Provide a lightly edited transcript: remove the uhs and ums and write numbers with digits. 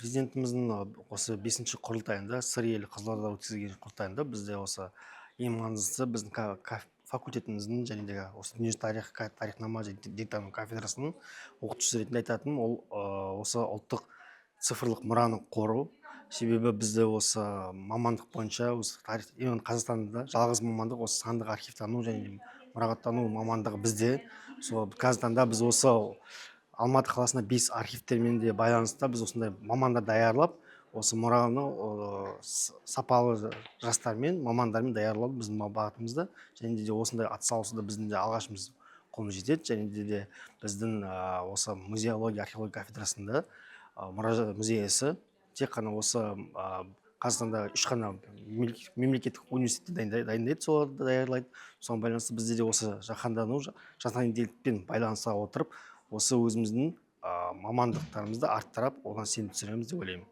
Президентіміздің осы бесінші құрылтайында, Сыр елі, Қызылордада өткізген құрылтайында бізде осы ең маңыздысы біздің факультетіміздің және де осы дүниежүзі тарих, тарихнама және дінтану кафедрасының оқытушысы ретінде айтатыным ол осы ұлттық цифрлық мұраны қору. Себебі бізде осы мамандық бойынша, осы тарих, именно Қазақстанда жалғыз мамандық осы сандық архивтану және мұрағаттану мамандығы бізде. Сол қазіргі таңда біз осы Алматы қаласында бес архивтермен де байланыста біз осындай мамандар даярлап, осы мұраны сапалы жастармен, мамандармен даярлау біздің бағытымызда. Және де осындай атсалысуда біздің де алғашымыз қолымыз жетеді. Және де біздің осы музеология, археология кафедрасында мұражай музейі тек қана осы Қазақстанда үш қана мемлекеттік университетте дайындайды, соларды даярлайды. Соған байланысты бізде де осы жаһандану, жасанды интеллектпен байланыса отырып, осы өзіміздің мамандықтарымызды арттырып, одан сеніп түсіреміз деп ойлаймын.